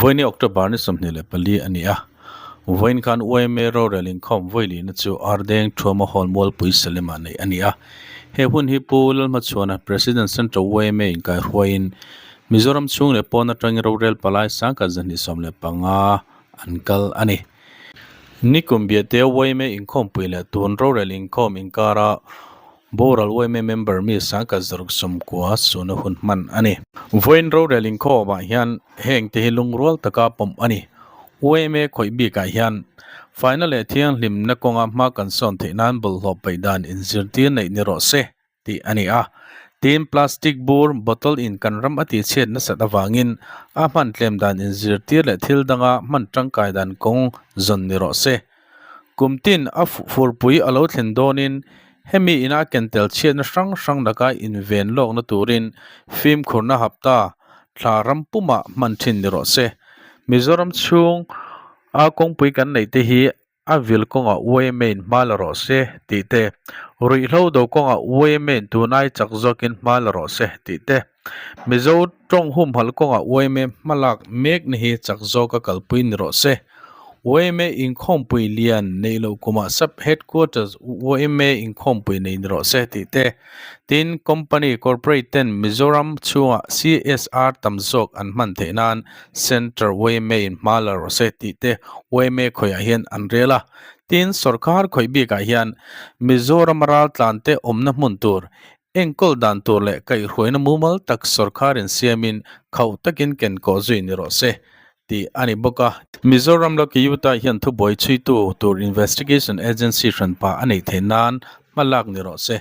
Vawiini October ni 24 a ni a, vawiin khan yma rorel inkhawm vawilihna chu Ardeng Thuama Hall Mualpui Salema neih a ni a. He hun hi Pu Lalhmachhuana, President Central yma inkaihruaiin Mizoram chhung leh pawn atangin rorel palai sangkhat 215 an kal a ni. Nikum biahte yma inkhawmpui leh tun rorel inkhawm inkara Boral yma member mi sangkhat 190 suna hun hman a ni. Vawiin rorel inkhawmah hian heng te hi lungrual taka pawm a ni. Yma khawih bikah hian faina leh thianghlimna kawnga hma kan sawn theih nan bawlhhlawh paih dan inzirtir neih ni rawh se tih a ni a. Tin, plastic bur, bottle in kan ram a tihchhiat nasat avangin a hman tlem dan inzirtir leh thil danga hman tangkai dan kawng zawn ni rawh se. Kum tin a furpui a lo thlen dawnin hemi ina ken tel chhiatna hrang hrang laka inven lawkna turin fimkhurna hapta thla ram pumah hman thin ni rawh se. Mizoram chhung a kawngpui kan neih te hi a vil kawngah yma in hma la rawh se tih te, ruihhlo do kawngah yma in tunai chak zawkin hma la rawh se tih te, Mizo tawng humhalh kawngah yma hmalak mekna hi chak zawka kalpui ni rawh se. Yma inkhawmpui lian neih loh kumah Sub Headquarters yma inkhawmpui nei ni rawh se tih te, tin company corporate ten Mizoram chhungah CSR tam zawk an hman theih nan Centre yma in hma la rawh se tih te yma khawiah hian an rel a. Tin sorkar khawih bikah hian Mizoram raltlan te awmna hmun tur enkawl dan tur leh kaihhruaina mumal tak sorkarin siamin khauh takin ken kawh zui ni rawh se tih a ni bawk a. Mizoram Lokayukta hian thubuai chhuitu tur investigation agency hranpa a neih theih nan hma lak ni rawh se.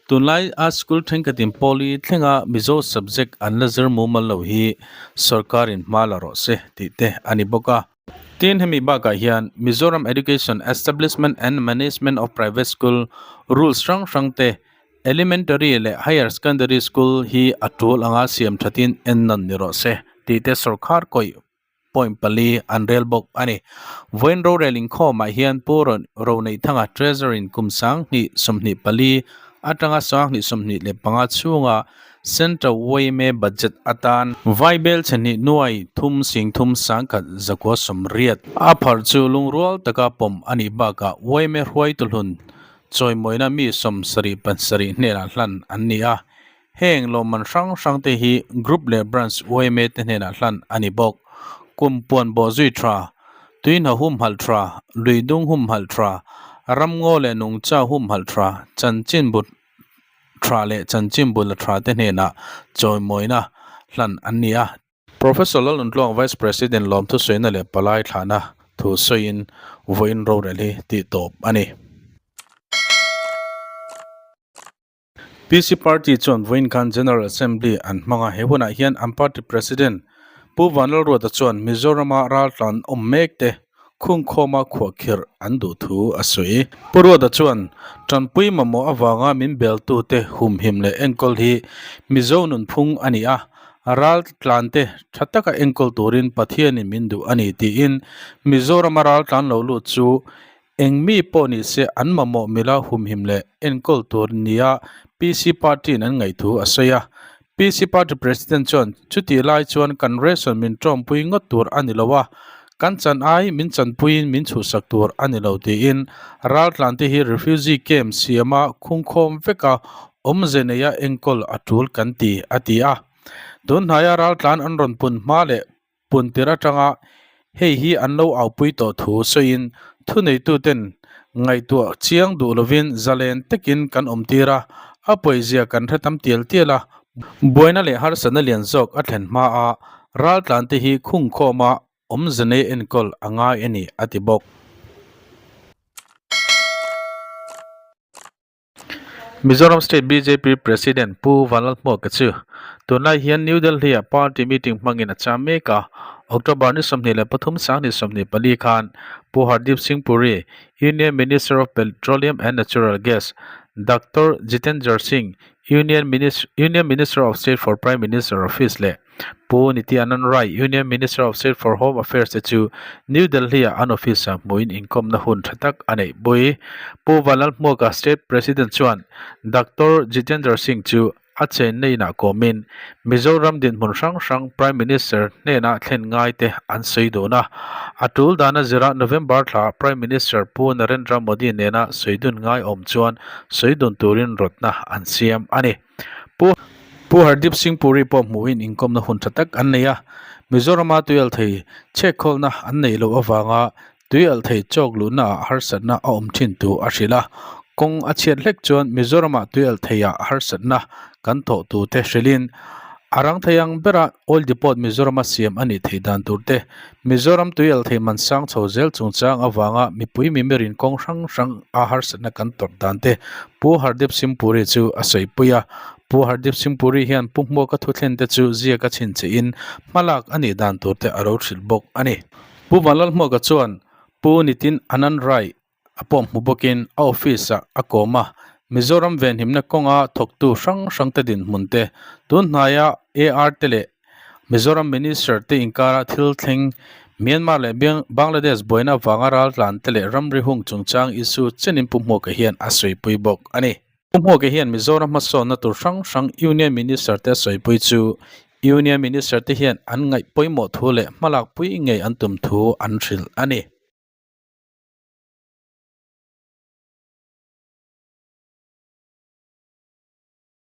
Tunlai a school thenkhatin pawli thlenga Mizo subject an la zir mumal lo hi sorkarin hma la rawh se tih te a ni bawk a. Tin, hemi bakah hian Mizoram Education Establishment and Management of Private School Rules hrang hrang te Elementary leh Higher Secondary School hi a tul anga siam thatin en nawn ni rawh se tih te sorkar kawih point pali an rel bawk a ni. Vawiin rorel inkhawmah hian Pu Roneihthanga Treasury in kum 2024 atanga 2025 chhunga Central yma budget atan Vaibel chhehnih nuai thum sing thum sangkhat zakua sawmriat a pharh chu lungrual taka pawm a nih bakah yma hruaitu hlun chawimawina mi 77 hnenah hlan an ni a, heng lawmman hrang hrang te hi Group leh Branch yma te hnenah hlan a ni bawk. Kum puan bawh zui tha, tuihna humhalh tha, luidung humhalh tha, ramngaw leh nungcha humhalh tha, chanchin but tha leh chanchin bula tha te hnenah chawimawina hlan an ni a. Professor Lalnuntluang Vice President lawmthu sawiina leh palai thlahna thu sawiin vawiin rorel hi tih tawp a ni. PC Party chuan vawiin khan General Assembly an hmang a, he hunah hian an party President Pu Vanlalruata chuan Mizorama raltlan awm mek te khungkhawma khuahkhirh an duh thu a sawi. Pu Ruata chuan, Tanpui mamawh avanga min beltute humhim leh enkawl hi Mizo nunphung a ni a, ral tlante tha taka enkawl turin Pathianin min duh a ni tiin Mizorama ral tlan lo lut chu eng mi pawh ni se an mamawh mila humhim leh enkawl tur nia PC party-in an ngaih thu a sawi a. PC party president chuan chutih lai chuan kan ration min tawmpui ngawt tur a ni lo a, kan chan ai min chanpuiin min chhuhsak tur a ni lo tiin raltlante hi refugee camp siama khungkhawm veka awmze neia enkawl a tul kan ti, a ti a. Tunhnaia raltlan an rawn pun hma leh pun tir atanga hei hi an lo aupui tawh thu sawiin thuneituten ngaihtuah chiang duh lovin zalen takin kan awm tir a, a pawizia kan hre tam tial tial a, buaina leh harsatna lian zawk a thlen hma a, raltlante hi khungkhawma awmze nei enkawl a ngai a ni, a ti bawk. Mizoram State bjp President Pu Vanlalhmuaka chu tunlai hian New Delhi-ah party meeting hmangin a cham mek a. October ni 23 sang ni 24 khan Pu Hardeep Singh Puri, Union Minister of Petroleum and Natural Gas, Doctor Jitendra Singh, Union Union Minister of State for Prime Minister Office leh Pu Nityanand Rai, Union Minister of State for Home Affairs te chu New Delhi-ah an office-ah hmuin inkawmna hun tha tak a neih pui. Pu Vanlalhmuaka State President chuan Doctor Jitendra Singh chu a chenna inah kawmin Mizoram dinhmun hrang hrang Prime Minister hnena thlen ngaite an sawi dun a. A tul dana zira November thla Prime Minister Pu Narendra Modi nena sawi dun ngai awm chuan sawi dun turin rawtna an siam a ni. Pu Pu Hardeep Singh Puri pawh hmuhin inkawmna hun tha tak an nei a. Mizorama tuialthei chhekkhawlna an neih loh avanga Tuialhthei chawk luhnaah harsatna a awm thin tu a hrilh a, kawng a chhiat hlek chuan Mizoramah tuialhtheiah harsatna kan thawh tu te hrilhin a rang thei ang bera Oil Depot Mizorama siam a nih theih dan tur te, Mizoram tuialhthei man sang chho zel chungchang avanga mipui mimirin kawng hrang hrang a harsatna kan tawrh dan te Pu Hardeep Singh Puri chu a sawipui a. Pu Hardeep Singh Puri hian Pu Hmuaka thuthlente chu ziak a chhinchhihin hmalak a nih dan tur te a lo hrilh bawk a ni. Pu Vanlalhmuaka chuan Pu Nitin Anand Rai a pawm hmu bawkin a office-ah a kawm a, Mizoram venhimna kawnga thawktu hrang hrangte dinhmun te, tun hnaia AR te leh Mizoram Minister te inkara thil thleng, Myanmar leh Bangladesh buaina avanga raltlan te leh ramri hung chungchang issue chenin Pu Hmuaka hian a sawipui bawk a ni. Pu Hmuaka hian Mizoram hmasawnna tur hrang hrang Union Minister te a sawipui chu Union Minister te hian an ngaih pawimawh thu leh hmalakpui ngei an tum thu an hrilh a ni.